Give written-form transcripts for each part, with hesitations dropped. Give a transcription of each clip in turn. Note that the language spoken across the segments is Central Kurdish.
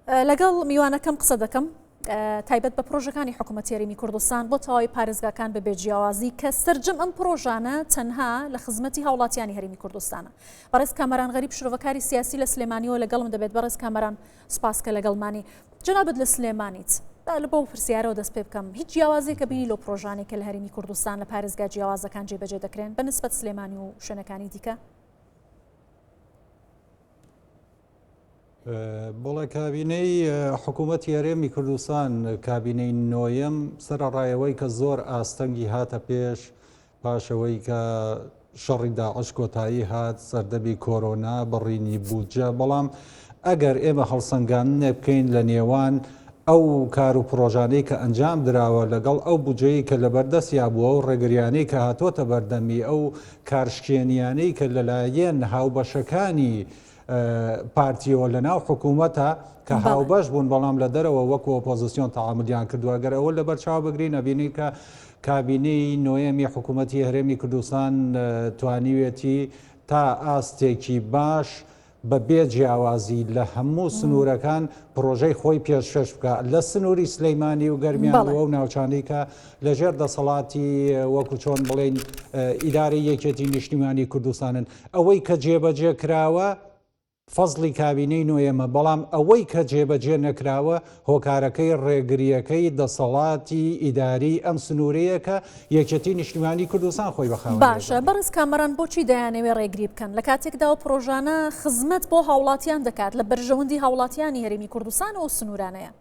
لەگەڵ میوانەکەم قسە دەکەم تایبەت بە پرۆژەکانی حکوومەتی هەرێمی کوردستان بۆ تەواوی پارێزگاکان بەبێ جیاوازی کە سەرجەم ئەم پرۆژانە تەنها لە خزمەتی هاوڵاتیانی هەرێمی کوردستانە. بەڕێز کامەران غەریب شرۆڤەکاری سیاسی لە سلێمانیەوە لەگەڵم دەبێت. بەڕێز کامەران سپاس کە لەگەڵمانی. جەنابت لە سلێمانیت. با لە بەو پرسیارەوە دەست پێ بکەم. هیچ جیاوازیەکە بینی لەو پرۆژانەی کە لە هەرێمی کوردستان لە پارێزگا جیاوازەکان جێبەجێ دەکرێن بە نسبەت سلێمانی و شوێنەکانی دیکە؟ بەڵێ کابینەی حکوومەتی هەرێمی کوردستان کابینەی نۆیەم سەرەڕایەوەی کە زۆر ئاستەنگی هاتە پێش پاشەوەی کە شەڕی داعش کۆتایی هات سەردەمی کۆرۆنا بڕینی بودجە بەڵام ئەگەر ئێمە هەڵسەنگاندنێک بکەین لە نێوان ئەو کار و پرۆژانەی کە ئەنجام دراوە لەگەڵ ئەو بودجەیەی کە لەبەردەستیا بووە و ڕێگریانەی کە هاتۆتە بەردەمی ئەو کارشکێنیانەی کە لەلایەن هاوبەشەکانی پارتیەوە لە ناو حکوومەتە کە هاوبەش بوون بەڵام لە دەرەوە وەکو ئۆپۆزیسیۆن تەعامولیان کردووە گەر ئەوە لەبەر چاو بگرین ئەبینین کە کابینەی نۆیەمی حکوومەتی هەرێمی کوردستان توانیوێتی تا ئاستێکی باش بە بێ جیاوازی لە هەموو سنوورەکان پرۆژەی خۆی پێشکەش بکا لە سنووری سلەیمانی و گەرمیان و ئەو ناوچانەی کە لەژێر دەسەڵاتی وەکو چۆن بڵێین ئیدارەی یەکێتی نیشتیمانی کوردستانن ئەوەی کە جێبەجێ کراوە فەزڵی کابینەی نۆیەمە بەڵام ئەوەی کە جێبەجێ نەکراوە هۆکارەکەی ڕێگرییەکەی دەسەڵاتی ئیداری ئەم سنوورەیە کە یەکێتی نیشتیمانی کوردستان خۆی بە خاوەنی باشە ئەزانێت. بەڕێز کامەران بۆچی دەیانەوێ ڕێگری بکەن لە کاتێکدا ئەو پڕۆژانە خزمەت بۆ هاوڵاتیان دەکات لە بەرژەوەندی هاوڵاتیانی هەرێمی کوردستان و ئەو سنوورانەیە؟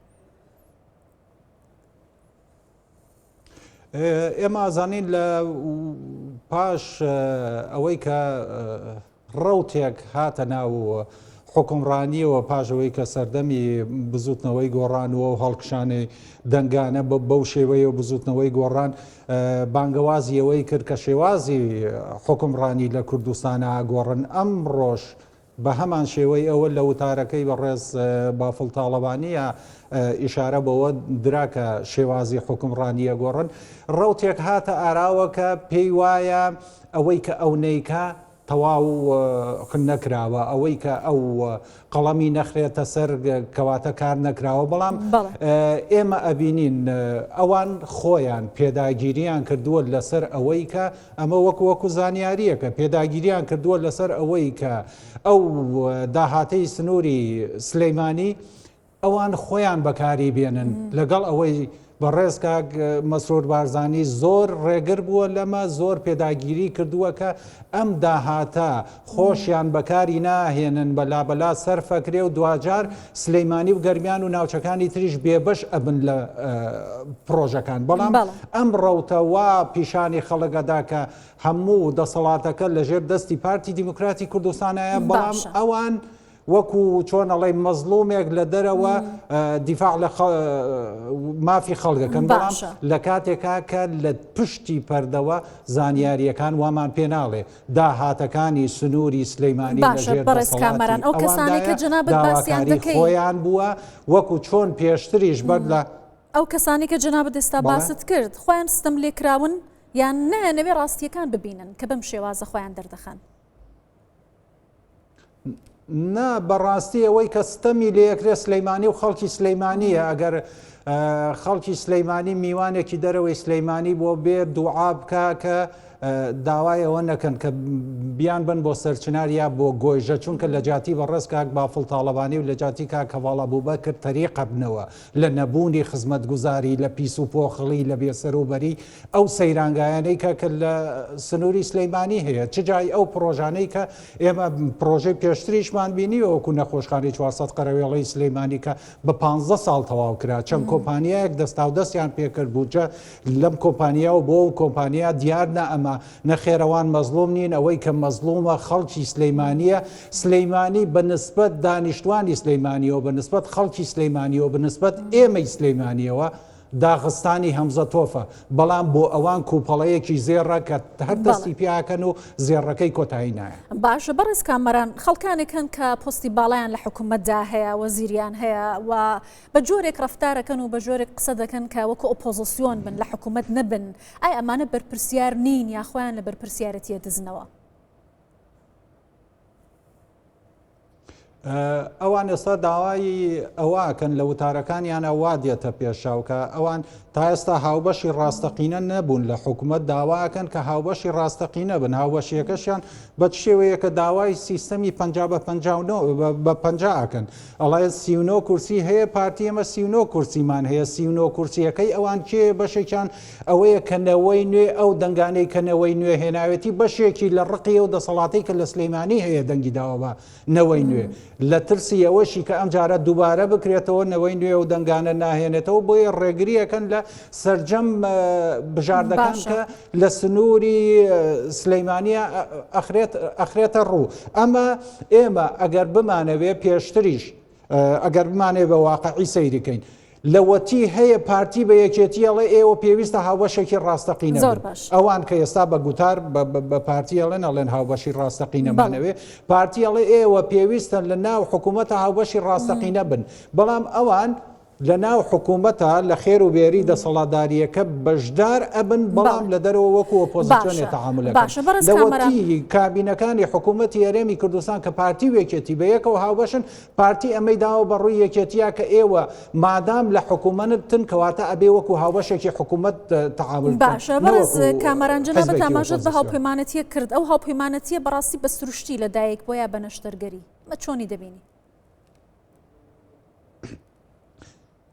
ئێمە ئازانین لە پاش ئەوەی کە ڕەوتێک هاتە ناو حوکمڕانییەوە پاش ئەوەی کە سەردەمی بزوتنەوەی گۆڕان و ئەو هەڵکشانی دەنگانە بەو شێوەیە و بزوتنەوەی گۆڕان بانگەوازی ئەوەی کرد کە شێوازی حوکمڕانی لە کوردستانە گۆڕن ئەمڕۆش بە هەمان شێوەی ئەوە لە وتارەکەی بەڕێز بافڵ تاڵەبانیە ئیشارە بەوە درا کە شێوازی حوکمڕانیە گۆڕن ڕەوتێک هاتە ئاراوە کە پێی وایە ئەوەی کە ئەو نەیکا تەواو نەکراوە ئەوەی کە ئەو قەڵەمی نەخرێتە سەر کەواتە کار نەکراوە بەڵام ئێمە ئەبینین ئەوان خۆیان پێداگیریان کردووە لەسەر ئەوەی کە ئەمە وەکو وەکو زانیاریەکە پێداگیریان کردووە لەسەر ئەوەی کە ئەو داهاتەی سنووری سلەیمانی ئەوان خۆیان بەکاری بێنن لەگەڵ ئەوەی بەڕێز کاک مەسرور بارزانی زۆر ڕێگر بووە لەمە زۆر پێداگیری کردووە کە ئەم داهاتە خۆشیان بەکاری ناهێنن بە لابەلا سەرفەکرێ و دواجار سلەیمانی و گەرمیان و ناوچەکانی تریش بێبەش ئەبن لە پرۆژەکان بەڵام ئەم ڕەوتە وا پیشانی خەڵک ئەدا کە هەموو دەسەڵاتەکە لەژێر دەستی پارتی دیموکراتی کوردستانایە بەڵام ئەوان وەکو چۆن ئەڵێی مەزڵومێک لە دەرەوە دیفاع لە مافی خەڵکەکەن بەڵام لە کاتێکا کە لە پشتی پەردەوە زانیاریەکان وامان پێ ناڵێ داهاتەکانی سنووری سلەیمانی باشە بەڕێز کامەران ئەو کەسانەی کە جەنابت باسیان دەکەی خۆیان بووە وەکو چۆن پێشتریش بەر لە ئەو کەسانەی کە جەنابت ئێستا باست کرد خۆیان ستەم لێکراون یان نایانەوێ ڕاستیەکان ببینن کە بەم شێوازە خۆیان دەردەخەن؟ نا بەڕاستی ئەوەی کە ستەمی لێکرێ سلەیمانی و خەڵکی سلەیمانیە ئەگەر خەڵکی سلەیمانی میوانێکی دەرەوەی سلەیمانی بۆ بێ دوعا بکە کە داوای ئەوە نەکەن کە بیان بن بۆ سەرچنار یا بۆ گۆیژە چونکە لە جاتی بەڕێز کاک بافڵ تاڵەبانی و لە جاتی کاک هەڤاڵ ئەبوبەکر تەریقە بنەوە لە نەبوونی خزمەتگوزاری لە پیس و پۆخڵی لە بێسەروبەری ئەو سەیرانگایانەی کە کە لە سنووری سلەیمانی هەیە چ جای ئەو پڕۆژانەی کە ئێمە پڕۆژەی پێشتریشمان بینیوە وەکو نەخۆشخانەی 400 قەرەوێڵەی سلەیمانی کە بە 15 ساڵ تەواو کرا چەند کۆمپانیایەک دەستاودەستیان پێکرد بودجە لەم کۆمپانیا و بۆ ئەو کۆمپانیا دیار نە ئەمە نەخێرەوان مەزڵوم نین ئەوەی کە مەزڵومە خەڵکی سلەیمانیە سلەیمانی بە نسبەت دانیشتوانی سلەیمانیەوە بە نسبەت خەڵکی سلەیمانیەوە بە نسبەت ئێمەی سلەیمانیەوە داغستانی هەمزەتۆفە، بەڵام بۆ ئەوان کوپەڵەیەکی زێڕە کە هەر دەستی پیاکەن و زێڕەکەی کۆتایی نایە. باشە بەڕێز کامەران، خەڵکانێک هەن کە پۆستی باڵایان لە حکومەتدا هەیە، وەزیریان هەیە و بە جۆرێک ڕەفتارەکەن و بە جۆرێک قسە دەکەن کە وەکو ئۆپۆزسیۆن بن لە حکومەت نەبن، ئایا ئەمانە بەرپرسیار نین یا خۆیان لە بەرپرسیارەتیە دزنەوە؟ ئەوان ئێستا داوای ئەوە ئەکەن لە وتارەکانیانە وا دێتە پێشاو کە ئەوان تا ئێستا هاوبەشی ڕاستەقینە نەبوون لە حکوومەت داواکەن کە هاوبەشی ڕاستەقینە بن هاوبەشیەکەشیان بە شێوەیەکە داوای سیستەمی 50 بە 59 بە 50 ئەکەن ئەڵێ 39 کورسی هەیە پارتی ئێمە 39 کورسیمان هەیە 39 کورسیەکەی ئەوان کێ بەشێکیان ئەوەیە کە نەوەی نوێ ئەو دەنگانەی کە نەوەی نوێ هێناوێتی بەشێکی لە ڕقی ئەو دەسەڵاتەی کە لە سلەیمانی هەیە دەنگی داوە بە نەوەی نوێ لە ترسی ئەوەشی کە ئەمجارە دووبارە بکرێتەوە نەوەی نوێ و دەنگانە ناهێنێتەوە بۆیە ڕێگریەکەن لە سرجەم بژاردەکان کە لە سنووری سلەیمانە ئەخرێت ئەخرێتە ڕوو ئەمە ئێمە ئەگەر بمانەوێ پێشتریش ئەگەر بمانەوێ بە واقعی سەیری کەین لەوەتی هەیە پارتی بە یەکێتی ئەڵێ ئێوە پێویستە هاوبەشێکی ڕاستەقینە زۆر بن. باش. ئەوان کە ئێستا بە گوتار بە پارتی ئەڵێن ئەڵێن هاوبەشی ڕاستەقینەمانەوێ پارتی ئەڵێ ئێوە پێویستە لە ناو حکوومەتە هاوبەشی ڕاستەقینە بن بەڵام ئەوان لە ناو حکوومەتە لە خێر و بێری دەسەڵاتدارییەکە بەشدار ئەبن بەڵام لە دەرەوە وەکو ئۆپۆزیسیۆنێ باشە تەعامول ئەکەن. باشە بەڕێز کامەران. لەوەتی کابینەکانی حکوومەتی هەرێمی کوردستان کە پارتی و یەکێتی بە یەکەوە هاوبەشن پارتی ئەمەی داوە بە ڕووی یەکێتییا کە ئێوە مادام لە حکوومەتن کەواتە ئەبێ وەکو هاوبەشێکی حکوومەت تەعامول بکەن باشە بەڕێز نەوەکو کامەران جەنابت حزبێکی ئاماژەت بە ئۆپۆزیسیۆن. هاوپەیمانەتییەک کرد ئەو هاوپەیمانەتییە بەڕاستی بە سروشتی لە دایک بووە یا بە نەشتەرگەری؟ بە چۆنی دەبینی؟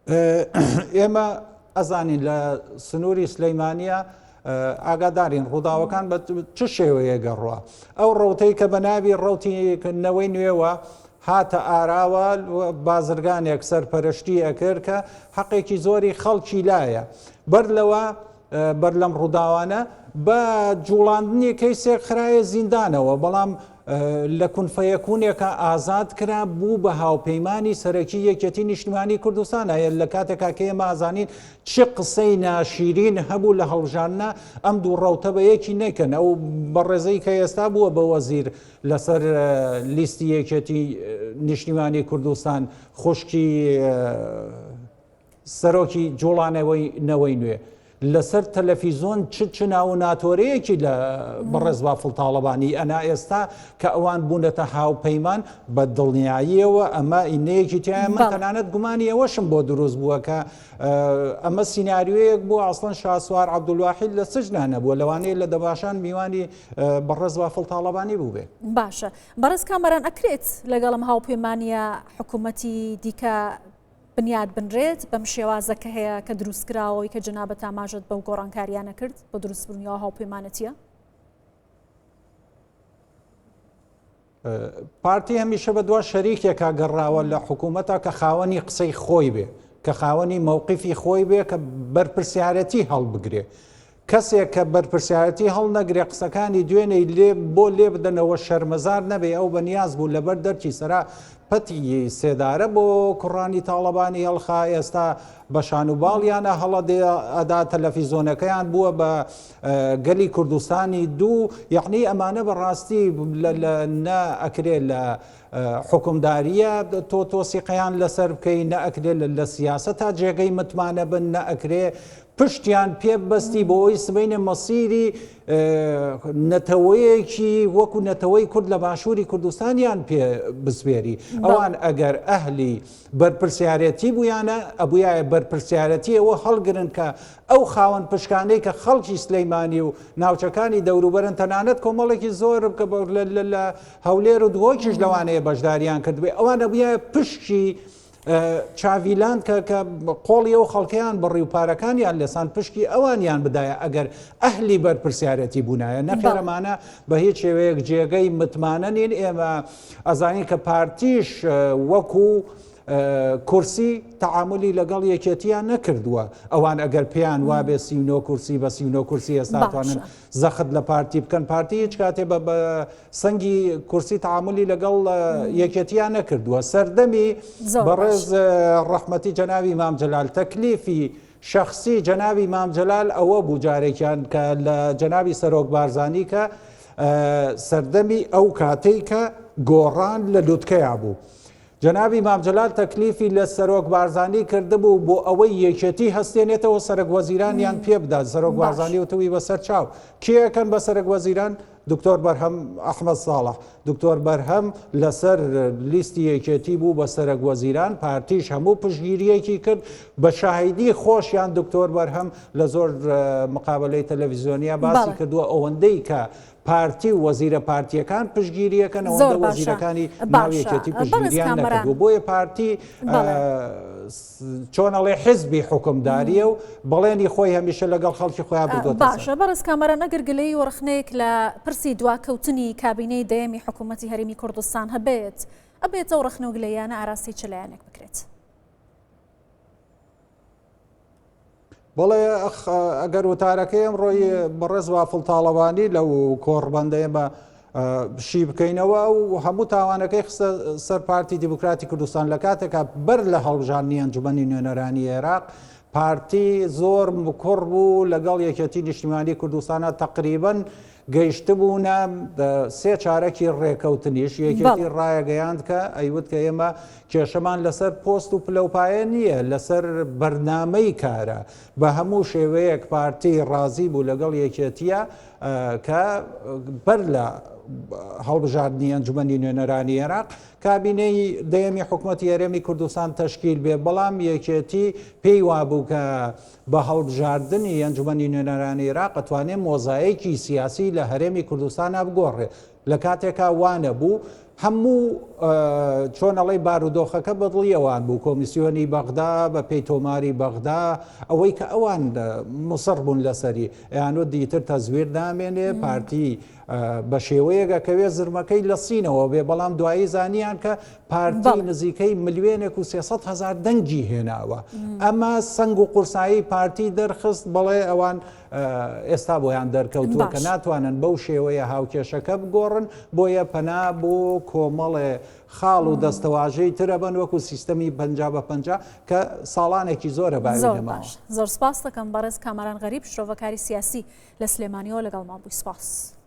ئێمە ئەزانین لە سنووری سلەیمانە ئاگادارین ڕووداوەکان بە چ شێوەیە گەڕوە ئەو ڕوتەی کە بە ناوی ڕوتی نەوەی نوێوە هاتە ئاراوە بازرگانێک سەرپەرشتی ئەکرد کە حەقێکی زۆری خەڵکی لایە بەر لەوە بەر لەم ڕووداوانە بە جوڵاندنی کەیسێک خرایە زیندانەوە بەڵام لە کونفەیەکونێکا ئازاد کرا بوو بە هاوپەیمانی سەرەکی یەکێتی نیشتمانی کوردستان ئەیە لە کاتێکا کە ئێمە ئازانین چ قسەی ناشیرین هەبوو لە هەڵبژاردنە ئەم دوو ڕەوتە بە یەکی نەکەن ئەو بەڕێزەی کە ئێستا بووە بە وەزیر لەسەر لیستی یەکێتی نیشتیمانی کوردستان خوشکی سەرۆکی جوڵانەوەی نەوەی نوێ لەسەر تەلەفیزۆن چ چ ناو و ناتۆرەیەکی لە بەڕێز بافڵ تاڵەبانی ئەنا ئێستا کە ئەوان بوونەتە هاوپەیمان بە دڵنیاییەوە ئەمە ئینەیەکی تایە من تەنانەت گومانی ئەوەشم بۆ دروست بووە کە ئەمە سیناریۆیەک بووە ئەسڵەن شاسوار عەبدولواحید لە سجنا نەبووە لەوانەیە لە دەباشان میوانی بەڕێز بافڵ تاڵەبانی بووبێ. باشە بەڕێز کامەران ئەکرێت لەگەڵ ئەم هاوپەیمانییە حکوومەتی دیکە بنیات بنرێت بەم شێوازە کە هەیە کە دروست کراوەی کە جەنابت ئاماژەت بەو گۆڕانکاریانە کرد بۆ دروستبوونی ئەو هاوپەیمانەتیە؟ پارتی هەمیشە بە دوا شەریکێکا گەڕاوە لە حکوومەتە کە خاوەنی قسەی خۆی بێ کە خاوەنی مەوقفی خۆی بێ کە بەرپرسیارەتی هەڵبگرێ کەسێک کە بەرپرسیارەتی هەڵنەگرێ قسەکانی دوێنێی لێ بۆ لێ بدەنەوە شەرمەزار نەبێ ئەو بەنیاز بوو لەبەر دەرکی سەرا پەتی سێدارە بۆ کوڕانی تاڵەبانی هەڵخا ئێستا بە شان و باڵیانە هەڵە دێ ئەدا تەلەفیزۆنەکەیان بووە بە گەلی کوردستانی دوو یەعنی ئەمانە بەڕاستی نە ئەکرێ لە حوکمداریە تۆ تۆسیقەیان لەسەر بکەی نە ئەکرێ لە سیاسەتا جێگەی متمانە بن نە ئەکرێ پشتیان پێ ببەستی بۆ ئەوەی سبەینێ مەسیری نەتەوەیەکی وەکو نەتەوەی کورد لە باشووری کوردستانیان پێ بسپێری ئەوان ئەگەر ئەهلی بەرپرسیارەتی بوویانە ئەبوویایە بەرپرسیارەتی ئەوە هەڵگرن کە ئەو خاوەن پشکانەی کە خەڵکی سلەیمانی و ناوچەکانی دەوروبەرن تەنانەت کۆمەڵێکی زۆر کە لە هەولێر و دهۆکیش لەوانەیە بەشداریان کردبێ ئەوان ئەبوویایە پشکی چاڤیلاند کە کە قۆڵی ئەو خەڵکەیان بڕی و پارەکانیان لێسان پشکی ئەوانیان بدایە ئەگەر ئەهلی بەرپرسیارەتی بوونایە نەخێر ئەمانە بە هیچ شێوەیەک جێگەی متمانە نین ئێمە ئەزانین کە پارتیش وەکو کورسی تەعاملی لەگەڵ یەکێتیان نەکردووە ئەوان ئەگەر پێیان وابێ 39 کورسی بە 39 کورسی ئێستا توانن زەخت لە پارتی بکەن پارتی هیچ کاتێ بە سەنگی کورسی تەعاملی لەگەڵ یەکێتیان نەکردووە سەردەمی بەڕێز ڕەحمەتی جەناوی مام جەلال تەکلیفی شخصی جەناوی مام جەلال ئەوە بوو جارێکیان کە لە جەناوی سەرۆک بارزانی کە سەردەمی ئەو کاتەی کە گۆڕان لە لوتکەیا بوو. جەنابی مام جەلال تەکلیفی لە سەرۆک بارزانی کردبوو بۆ ئەوەی یەکێتی هەستێنێتەوە سەرەک وەزیرانیان پێ بدات سەرۆک بارزانی وتوی بەسەر چاو کێ ئەکەن بە سەرەک وەزیران؟ دکتۆر بەرهەم ئەحمەد ساڵح. دکتۆر بەرهەم لەسەر لیستی یەکێتی بوو بە سەرەک وەزیران، پارتیش هەموو پشتگیرییەکی کرد، بە شاهیدی خۆشیان دکتۆر بەرهەم لە زۆر مقابەلەی تەلەڤیزیۆنیا باسی کردووە ئەوەندەی کە پارتی و وەزیرە پارتییەکان پشتگیرییەکەن ئەوەندە وەزیرەکانی ناو یەکێتی پشتگیریان نەکردووە بۆیە پارتی چۆن ئەڵێ حزبی حوکمداریە و بەڵێنی خۆی هەمیشە لەگەڵ خەڵکی خۆیان بردۆتە سەر. باشە بەڕێز کامەران ئەگەر گلەیی و ڕەخنەیەک لە پرسی دواکەوتنی کابینەی دەیەمی حکوومەتی هەرێمی کوردستان هەبێت، ئەبێت ئەو ڕەخنە و گلەییانە ئاراستەی چ لایەنێک بکرێت؟ بەڵێ ئەگەر وتارەکەی ئەمڕۆی بەڕێز بافڵ تاڵەبانی لەو کۆڕبەندە ئێمە شی بکەینەوە و هەموو تاوانەکەی خستە سەر پارتی دیموکراتی کوردستان لە کاتێکا بەر لە هەڵبژاردنی ئەنجومەنی نوێنەرانی عێراق پارتی زۆر مکوڕ بوو لەگەڵ یەکێتی نیشتیمانی کوردستانە تقریبن گەیشتبوونە سێ چارەکی ڕێکەوتنیش یەکێتی ڕایەگەیاند کە ئەیوت کە ئێمە کێشەمان لەسەر پۆست و پلەوپایە نییە لەسەر بەرنامەی کارە بە هەموو شێوەیەک پارتی ڕازی بوو لەگەڵ یەکێتیە کە بەر لە هەڵبژاردنی ئەنجومەنی نوێنەرانی عێراق کابینەی دەیەمی حکوومەتی هەرێمی کوردستان تەشکیل بێ بەڵام یەکێتی پێی وابوو کە بە هەڵبژاردنی ئەنجومەنی نوێنەرانی عێراق ئەتوانێ مۆزایەکی سیاسی لە هەرێمی کوردستانا بگۆڕێ لە کاتێکا وانەبوو هەموو چۆن ئەڵێی بارودۆخەکە بەدڵی ئەوان بوو کۆمیسیۆنی بەغدا بە پێی تۆماری بەغدا ئەوەی کە ئەوان مسڕ بوون لەسەری ئەیانوت دیتر تەزویر نامێنێ پارتی بە شێوەیەک ئەکەوێ زرمەکەی لە سینەوە بێ بەڵام دوایی زانیان کە پارتی نزیکەی ملیۆنێک و 300 هزار دەنگی هێناوە ئەمە سەنگ و قورسایی پارتی دەرخست بەڵێ ئەوان ئێستا بۆیان دەرکەوتووە کە ناتوانن بەو شێوەیە هاوکێشەکە بگۆڕن بۆیە پەنا بۆ کۆمەڵێ خاڵ و دەستەواژەی ترە بن وەکو سیستەمی 50 بە 50 کە ساڵانێکی زۆرە باوی نەماوە. زۆر سپاس دەکەم بەڕێز کامەران غەریب شرۆڤەکاری سیاسی لە سلێمانیەوە لەگەڵمان بووی سپاس.